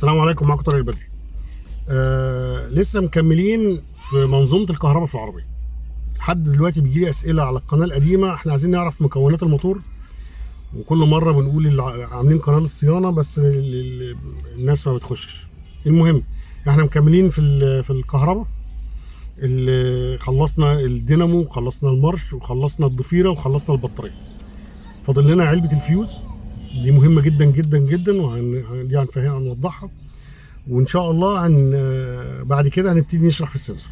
السلام عليكم، معكم طارق البدري. لسه مكملين في منظومة الكهرباء في العربية. لحد دلوقتي بيجي لي اسئلة على القناة القديمه، احنا عايزين نعرف مكونات الموتور، وكل مرة بنقول اللي عاملين قناة للصيانه بس الناس ما بتخشش. المهم احنا مكملين في الكهرباء. اللي خلصنا الدينامو وخلصنا المارش وخلصنا الضفيره وخلصنا البطارية، فاضل لنا علبة الفيوز. دي مهمة جدا جدا جدا، دي هنفهمها هنوضحها، وان شاء الله بعد كده هنبتدي نشرح في ال sensor.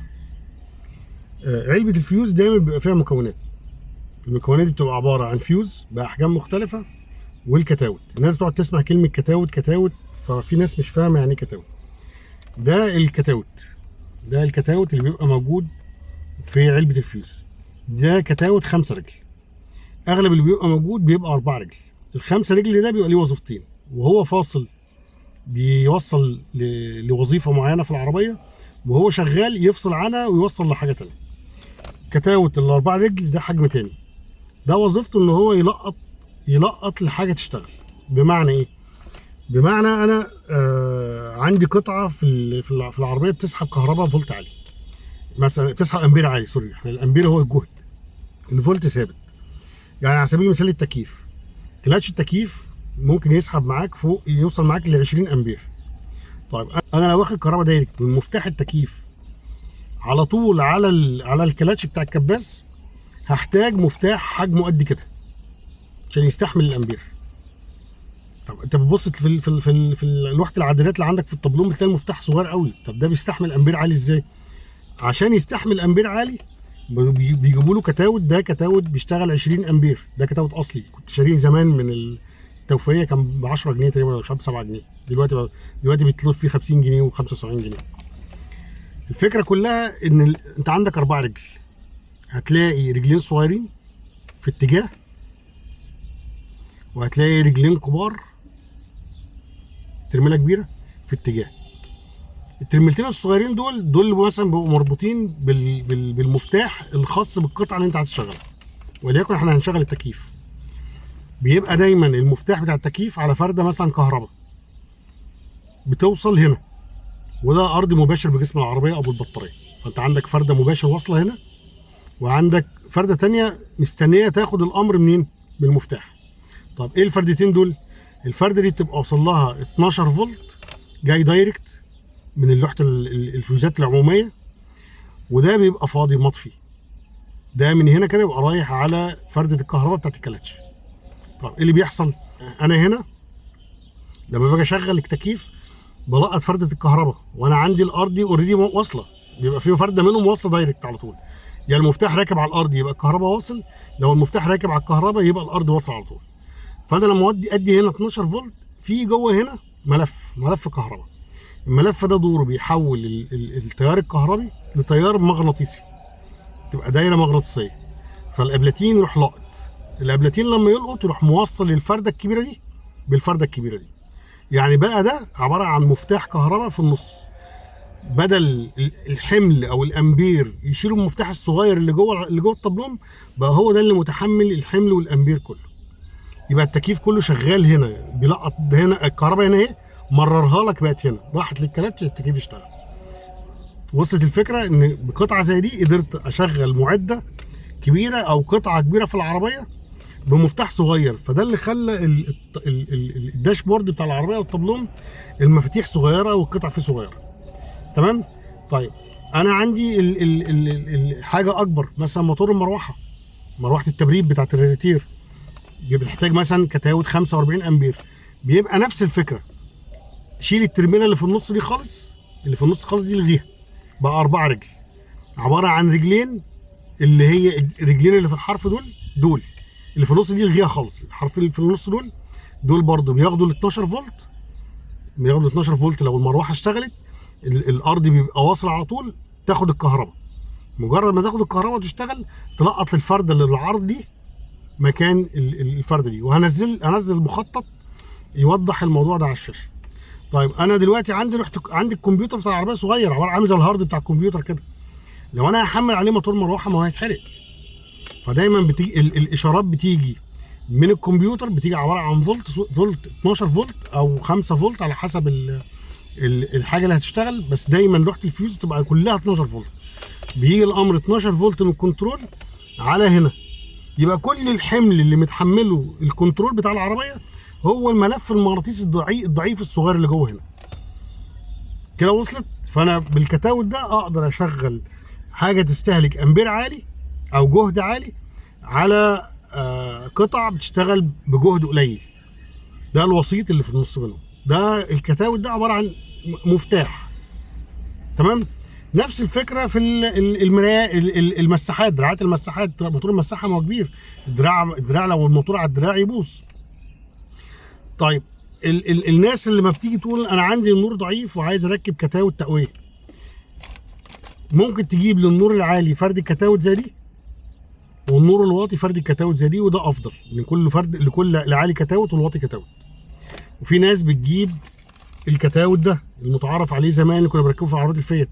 علبة الفيوز دايما بيبقى فيها مكونات. المكونات دي بتبقى عبارة عن فيوز باحجام مختلفة وال cutout. الناس بتقعد تسمع كلمة cutout cutout، ففي ناس مش فاهمه يعني ايه cutout. ده ال cutout، ده ال cutout اللي بيبقى موجود في علبة الفيوز. ده cutout 5 رجل، اغلب اللي بيبقى موجود بيبقى 4 رجل. ال5 رجل ده بيبقى ليه وظيفتين، وهو فاصل بيوصل لوظيفة معينة في العربيه، وهو شغال يفصل عنها ويوصل لحاجة تانية. cutout ال4 رجل ده حجم تاني، ده وظيفته ان هو يلقط لحاجة تشتغل. بمعنى ايه؟ بمعنى انا عندي قطعه في العربية بتسحب كهرباء فولت عالي، مثلا بتسحب امبير عالي، sorry، احنا الامبير هو الجهد، الفولت ثابت. يعني على سبيل المثال التكييف، كلاتش التكييف ممكن يسحب معاك فوق، يوصل معاك ل 20 امبير. طيب انا لو واخد كهرباء direct من مفتاح التكييف على طول على الكلاتش بتاع الكباس، هحتاج مفتاح حجمه قد كده عشان يستحمل الامبير. طب انت بتبص في لوحة العدادات اللي عندك في الطابلون بتلاقي المفتاح صغير قوي. طب ده بيستحمل امبير عالي ازاي؟ عشان يستحمل امبير عالي بيجيبوا له cutout. ده cutout بيشتغل 20 امبير، ده cutout اصلي كنت شاريه زمان من التوفيقيه، كان ب 10 جنيه تقريبا، مش عارف 7 جنيه. دلوقتي بيطلب فيه 50 جنيه و75 جنيه. الفكرة كلها ان انت عندك 4 رجل، هتلاقي رجلين صغيرين في اتجاه، وهتلاقي رجلين كبار ترميله كبيرة في اتجاه. الترميلتين الصغيرين دول مثلا بيبقوا مربوطين بالمفتاح الخاص بالقطعه اللي انت عايز تشغلها، وليكن احنا هنشغل التكييف، بيبقى دايما المفتاح بتاع التكييف على فرده مثلا كهرباء بتوصل هنا، وده ارضي مباشر بجسم العربية او بالبطاريه. فانت عندك فرده مباشر واصله هنا، وعندك فرده تانية مستنيه تاخد الامر منين؟ من المفتاح. طب ايه الفردتين دول؟ الفرده دي بتبقى وصل لها 12 فولت جاي direct من لوحة الفيوزات العموميه، وده بيبقى فاضي مطفي. ده من هنا كده يبقى رايح على فرده الكهرباء بتاعت الكلاتش. طب ايه اللي بيحصل؟ انا هنا لما باجي اشغل التكييف بلقط فرده الكهرباء، وانا عندي الارضي already واصله، بيبقى فيه فرده منهم واصله direct على طول. يعني المفتاح راكب على الارض يبقى الكهرباء واصل، لو المفتاح راكب على الكهرباء يبقى الارض واصل على طول. فانا لما ادي هنا 12 فولت، في جوه هنا ملف كهرباء. الملف ده دوره بيحول التيار الكهربي لتيار مغناطيسي، تبقى دايرة مغناطيسيه. فالابلاتين يروح لقط، الابلاتين لما يلقط يروح موصل الفرده الكبيرة دي بالفرده الكبيرة دي. يعني بقى ده عبارة عن مفتاح كهرباء في النص، بدل الحمل او الامبير يشيلوا المفتاح الصغير اللي جوه الطابلون، بقى هو ده اللي متحمل الحمل والامبير كله. يبقى التكييف كله شغال هنا، بيلقط هنا الكهرباء هنا اهي، مررها لك بقت هنا، راحت للكلاتش، التكييف اشتغل. وصلت الفكرة ان بقطعه زي دي قدرت اشغل معده كبيرة او قطعه كبيرة في العربية بمفتاح صغير. فده اللي خلى ال dashboard بتاع العربية والطابلون المفاتيح صغيرة والقطع فيه صغيره. تمام؟ طيب انا عندي ال ال ال ال حاجة اكبر، مثلا موتور المروحه، مروحة التبريد بتاعت الراديتير، بتحتاج مثلا cutout 45 امبير. بيبقى نفس الفكره، شيل الترميله اللي في النص دي خالص، اللي في النص خالص دي الغيها، بقى 4 رجل عبارة عن رجلين، اللي هي الرجلين اللي في الحرف دول اللي في النص دي الغيها خالص. الحرف اللي في النص دول برضو بياخدوا ال 12 فولت، بياخدوا 12 فولت. لو المروحة اشتغلت الارض بيبقى واصل على طول، تاخد الكهرباء. مجرد ما تاخد الكهرباء وتشتغل تلقط الفرده اللي بالعرض دي مكان الفرده دي. وهنزل مخطط يوضح الموضوع ده على الشاشة. طيب انا دلوقتي عندي رحت عندي الكمبيوتر بتاع العربية صغير، عبارة عامل زي ال hard بتاع الكمبيوتر كده، لو انا هحمل عليه موتور مروحة ما هو هيتحرق. فدايما بتيجي الاشارات بتيجي من الكمبيوتر بتيجي عبارة عن فولت، فولت 12 فولت او 5 فولت على حسب الحاجة اللي هتشتغل، بس دايما لوحة الفيوز تبقى كلها 12 فولت. بيجي الامر 12 فولت من الكنترول على هنا، يبقى كل الحمل اللي متحملة الكنترول بتاع العربية هو الملف المغناطيسي الضعيف الصغير اللي جوه هنا كده. وصلت؟ فانا بال cutout ده اقدر اشغل حاجة تستهلك امبير عالي او جهد عالي على قطع بتشتغل بجهد قليل. ده الوسيط اللي في النص بينهم، ده ال cutout ده عبارة عن مفتاح. تمام؟ نفس الفكرة في المراية، المساحات، دراعات المساحات. موتور المساحة ما هو كبير، الدراع لو الموتور على الدراع يبوظ. طيب الناس اللي ما بتيجي تقول انا عندي النور ضعيف وعايز اركب cutout تقوية، ممكن تجيب للنور العالي فرد cutout زي دي، والنور الواطي فرد cutout زي دي، وده افضل ان كل فرد لكل العالي cutout والواطي cutout. وفي ناس بتجيب ال cutout ده المتعارف عليه زمان اللي كنا بنركبه في عربيات الفيات،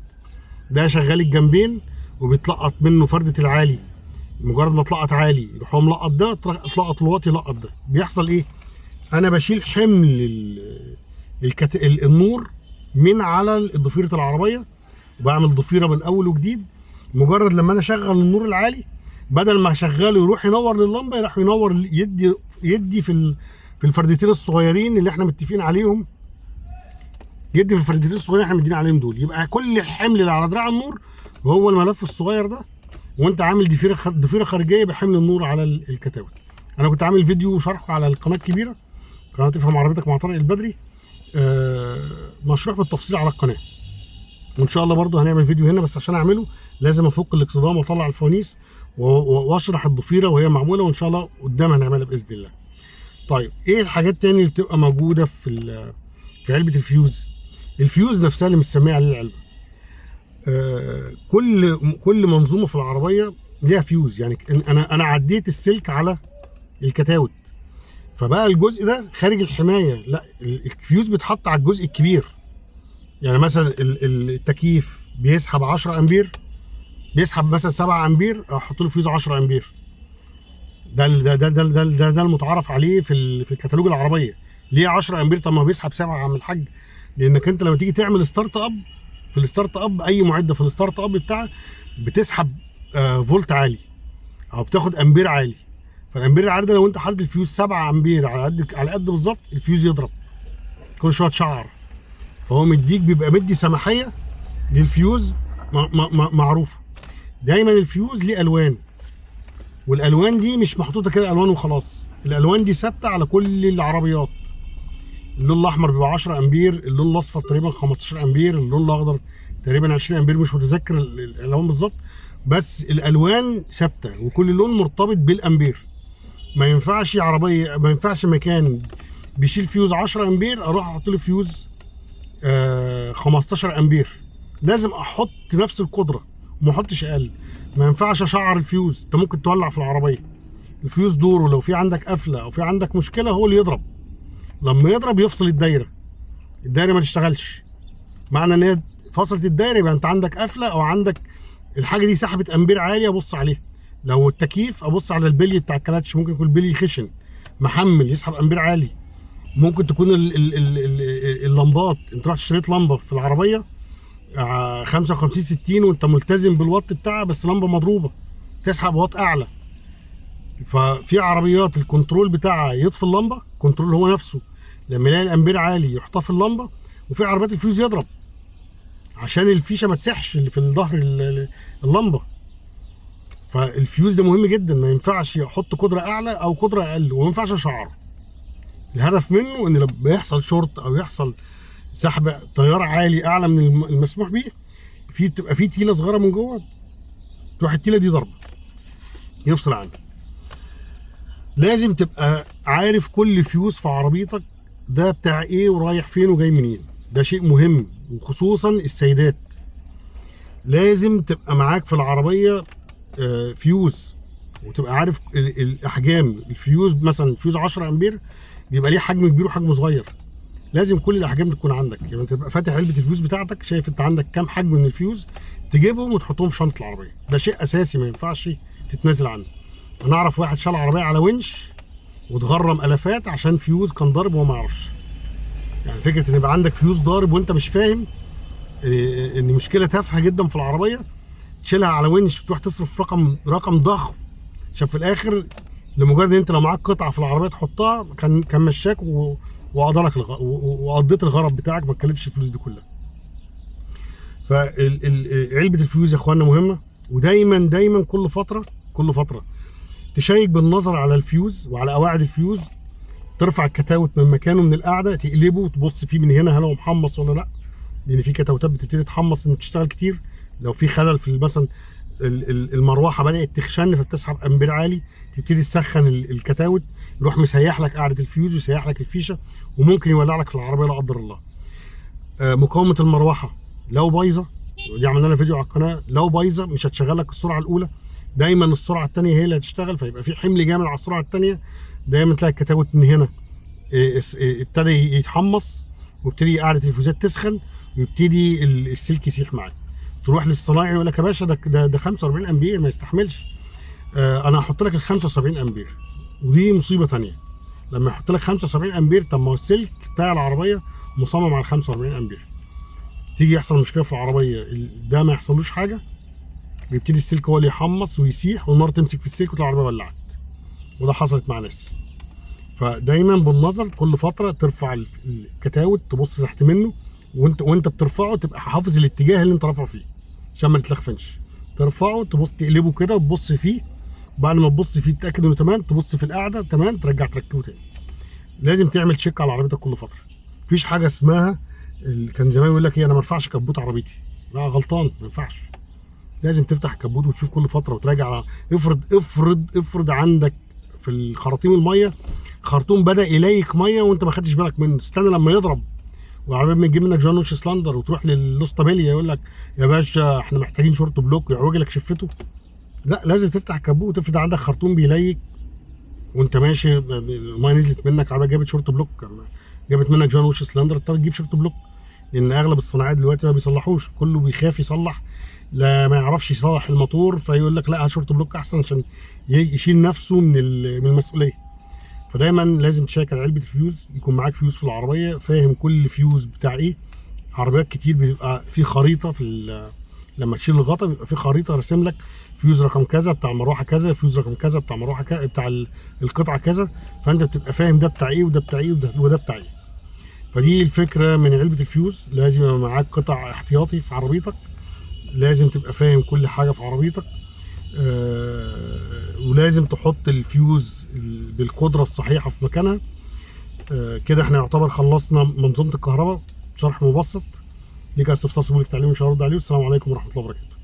ده شغال الجنبين وبيتلقط منه فردة العالي، مجرد ما تلقط عالي يروح هو ملقط ده، تلقط الواطي لقط ده. بيحصل ايه؟ انا بشيل حمل النور من على ضفيرة العربية وبعمل ضفيرة من اول وجديد. مجرد لما انا اشغل النور العالي، بدل ما اشغله يروح ينور لللمبة، يروح ينور يدي في الفردتين الصغيرين اللي احنا متفقين عليهم، يدي في الفردتين الصغيرين اللي احنا مدين عليهم دول. يبقى كل الحمل اللي على دراع النور وهو الملف الصغير ده، وانت عامل ضفيرة خارجية بحمل النور على ال cutout. انا كنت عامل فيديو شرحه على القناة الكبيرة، قناة تفهم عربيتك مع طارق البدري، مشروح بالتفصيل على القناة. وان شاء الله برضو هنعمل فيديو هنا، بس عشان اعمله لازم افك الاكسدام واطلع الفوانيس واشرح الضفيره وهي معمولة، وان شاء الله قدام هنعملها باذن الله. طيب ايه الحاجات تاني اللي بتبقى موجودة في علبة الفيوز؟ الفيوز نفسها اللي مسميه عليه العلبة. كل منظومة في العربية ليها فيوز. يعني انا عديت السلك على ال cutout، فبقى الجزء ده خارج الحماية، لا الفيوز بيتحط على الجزء الكبير. يعني مثلا التكييف بيسحب 10 امبير، بيسحب مثلا 7 امبير، احط له فيوز 10 امبير. ده المتعارف عليه في الكتالوج العربية. ليه 10 امبير؟ طب ما هو بيسحب 7 يا عم الحاج. لانك انت لما تيجي تعمل start up، في ال start up اي معده في ال start up بتاعها بتسحب فولت عالي او بتاخد امبير عالي. فالامبير العالي ده لو انت حاطط الفيوز 7 امبير على قد بالظبط، الفيوز يضرب كل شوية شعر. فهو مديك، بيبقى مدي سماحيه للفيوز معروفة. دايما الفيوز ليه الوان، والالوان دي مش محطوطة كده الوان وخلاص، الالوان دي ثابتة على كل العربيات. اللون الاحمر بيبقى 10 امبير، اللون الاصفر تقريبا 15 امبير، اللون الاخضر تقريبا 20 امبير، مش متذكر الالوان بالظبط، بس الالوان ثابتة وكل لون مرتبط بالامبير. ما ينفعش عربية، ما ينفعش مكان بيشيل فيوز 10 امبير اروح احط له فيوز 15 امبير، لازم احط نفس القدرة وما احطش اقل. ما ينفعش اشعر الفيوز، انت ممكن تولع في العربية. الفيوز دوره لو في عندك قفله او في عندك مشكلة هو اللي يضرب، لما يضرب يفصل الدايرة، الدايرة ما تشتغلش. معنى ان هي فصلت الدايرة يبقى انت عندك قفله او عندك الحاجة دي سحبت امبير عالي، ابص عليها. لو التكييف ابص على البلي بتاع الكلاتش، ممكن يكون البلي خشن محمل يسحب امبير عالي. ممكن تكون اللمبات، انت رحت اشتريت لمبة في العربية 55 60 وانت ملتزم بالوات بتاعها، بس لمبة مضروبة تسحب وات اعلى. ففي عربيات الكنترول بتاعها يطفي اللمبة، الكنترول هو نفسه لما يلاقي الامبير عالي يحطها في اللمبة. وفي عربيات الفيوز يضرب عشان الفيشه ما تسحش اللي في الظهر اللمبة. فالفيوز ده مهم جدا، ما ينفعش احط قدره اعلى او قدره اقل، وما ينفعش اشعره. الهدف منه ان لما يحصل شورت او يحصل سحب تيار عالي اعلى من المسموح بيه، بتبقى في تيله صغيرة من جوه، تروح التيله دي ضربه يفصل عنها. لازم تبقى عارف كل فيوز في عربيتك ده بتاع ايه ورايح فين وجاي منين، ده شيء مهم، وخصوصا السيدات. لازم تبقى معاك في العربية فيوز، وتبقى عارف الاحجام. الفيوز مثلا فيوز 10 امبير بيبقى ليه حجم كبير وحجم صغير، لازم كل الاحجام تكون عندك. يعني تبقى فاتح علبة الفيوز بتاعتك شايف انت عندك كام حجم من الفيوز، تجيبهم وتحطهم في شنطه العربية. ده شيء اساسي ما ينفعش تتنازل عنه. انا اعرف واحد شال عربية على ونش وتغرم الافات عشان فيوز كان ضارب وهو ما يعرفش. يعني فكرة ان يبقى عندك فيوز ضارب وانت مش فاهم ان مشكلة تافهة جدا في العربية تشيلها على ونش وتروح تصرف رقم ضخم، عشان في الاخر لمجرد ان انت لو معاك قطعه في العربية تحطها كان مشاك وقضى لك وقضيت الغرض بتاعك، ما تكلفش الفلوس دي كلها. فعلبه الفيوز يا اخوانا مهمة، ودايما دايما كل فترة كل فترة تشيك بالنظر على الفيوز وعلى قواعد الفيوز، ترفع ال cutout من مكانه من القاعدة، تقلبه وتبص فيه من هنا هل هو محمص ولا لا، لان في كتاوتات بتبتدي تحمص ان بتشتغل كتير. لو في خلل في مثلا المروحة بدات تخشن فبتسحب امبير عالي، تبتدي تسخن ال cutout، يروح مسيح لك قاعدة الفيوز ويسيح لك الفيشه، وممكن يولع لك في العربية لا قدر الله. مقاومة المروحة لو بايظة، ودي عملنا لها فيديو على القناة، لو بايظة مش هتشغل لك السرعة الاولى، دايما السرعة الثانية هي اللي هتشتغل، فيبقى في حمل جامد على السرعة الثانية. دايما تلاقي ال cutout من هنا ابتدى يتحمص، وابتدي قاعدة الفيوزات تسخن، ويبتدي السلك يسيح معاك. تروح للصنايعي يقول لك يا باشا ده 45 امبير ما يستحملش، انا هحط لك ال 75 امبير. ودي مصيبة ثانية، لما يحط لك 75 امبير، طب ما هو السلك بتاع العربية مصمم على 45 امبير، تيجي يحصل مشكلة في العربية ده ما يحصلوش حاجة، بيبتدي السلك هو اللي يحمص ويسيح، والنار تمسك في السلك وتلاقي العربية ولعت. وده حصلت مع ناس. فدايما بالنظر كل فترة ترفع ال cutout، تبص تحت منه، وانت بترفعه تبقى حافظ الاتجاه اللي انت رافعه فيه عشان ما تتلخفنش. ترفعه تبص تقلبه كده وتبص فيه، وبعد ما تبص فيه تتاكد انه تمام، تبص في القاعدة تمام، ترجع تركبه تاني. لازم تعمل check على عربيتك كل فترة. مفيش حاجة اسمها كان زمان يقول لك ايه، انا ما ارفعش كبوت عربيتي. لا غلطان، ما ينفعش. لازم تفتح الكبوت وتشوف كل فترة وتراجع. افرض افرض افرض عندك في الخراطيم المية خرطوم بدا ي leak مية وانت ما خدتش بالك منه، استنى لما يضرب والعربية بتجيب منك جون وش سلندر، وتروح للاسطبليه يقول لك يا باشا احنا محتاجين short block، يعوج لك شفته. لا، لازم تفتح الكبوت وتفرض عندك خرطوم بي leak وانت ماشي المية نزلت منك، عربية جابت short block، جابت منك جون وش سلندر، اضطر تجيب short block. لان اغلب الصناعية دلوقتي ما بيصلحوش، كله بيخاف يصلح، لا ما يعرفش يصلح الموتور، فيقول لك لا هات short block احسن عشان يشيل نفسه من المسؤولية. فدايما لازم تشيك على علبة الفيوز، يكون معاك فيوز في العربية، فاهم كل فيوز بتاع ايه. عربيات كتير بيبقى في خريطة في لما تشيل الغطا بيبقى في خريطة راسم لك فيوز رقم كذا بتاع المروحة كذا، فيوز رقم كذا بتاع مروحة كذا، بتاع القطعة كذا، فانت بتبقى فاهم ده بتاع ايه وده بتاع ايه وده بتاع ايه. فدي الفكرة من علبة الفيوز، لازم يبقى معاك قطع احتياطي في عربيتك، لازم تبقى فاهم كل حاجة في عربيتك، ولازم تحط الفيوز بالقدرة الصحيحة في مكانها. كده احنا يعتبر خلصنا منظومة الكهرباء، شرح مبسط. ليك استفسار سيبولي في تعليم ان شاء الله ارد عليه. والسلام عليكم ورحمة الله وبركاته.